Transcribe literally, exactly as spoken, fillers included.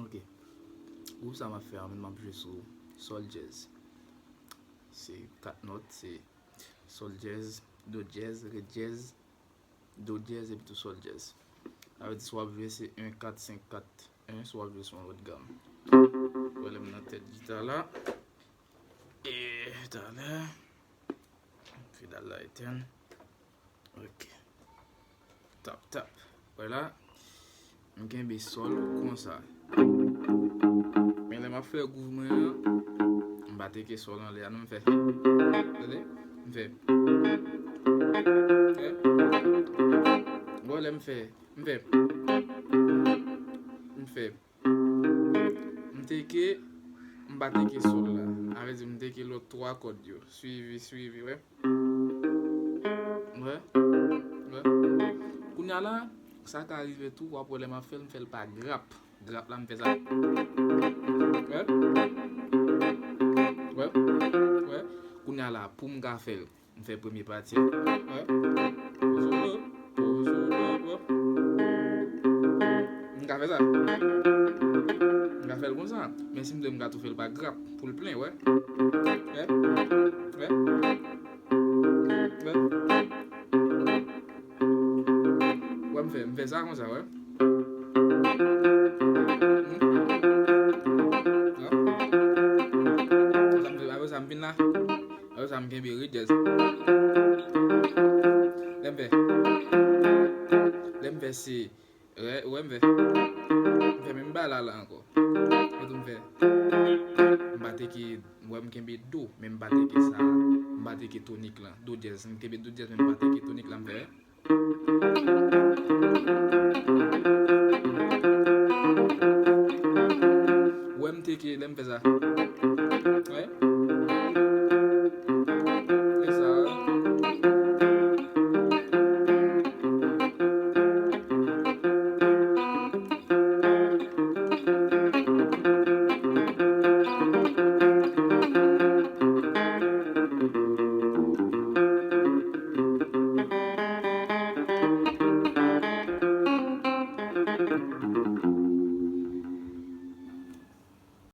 Ok. Gwoup sa m ap fè a, m ap jwe sou sòl dyèz. Se kat nòt, se sòl dyèz, do dyèz, re dyèz, do dyèz epi tou sòl dyèz. Sa vle di si w ap jwe se en kat senk kat en, si w ap jwe se yon lòt gam. Pwoblèm nan tèt gita la. E talè, fidèl la etèn. Ok. Tap, tap. Vwala. M kenbe sòl konsa. Men lè m ap fè gwouv mwen an, m pa teke sòl anlè a non, m fè. Tande? M fè. Fè. Bon, lè m fè. M fè. M fè. M teke, m pa teke sòl la. Sa vle di m teke lòt twa kòd yo. Swivi, swivi, wè. Wè. Wè. Kounye a la, sa ka rive tou, w ap wè lè m ap fè l, m fè l pa grap. Grap la, m fè sa. Wè. Wè. Wè. Kounye a la, pou m ka fè l, m fè premye pati a. Wè. Solo, solo, wè. M ka fè sa. M ka fè l konsa. Men si m vle, m ka tou fè l pa grap pou l plen, wè. Wè. Wè. Wè. Wè m fè, m fè sa konsa, wè. Hmm? Sa m fè, apre sa m vin la. Apre sa m kenbe re dyèz. Lè m fè. Lè m fè se, wè, wè m fè. M fè menm bagay la, la ankò. Kote m fè. M pa teke, wè m kenbe do, men m pa teke sa. M pa teke tonik lan. Do dyèz. M kenbe do dyèz, men m pa teke tonik lan, m fè. Wè m teke, lè m fè sa.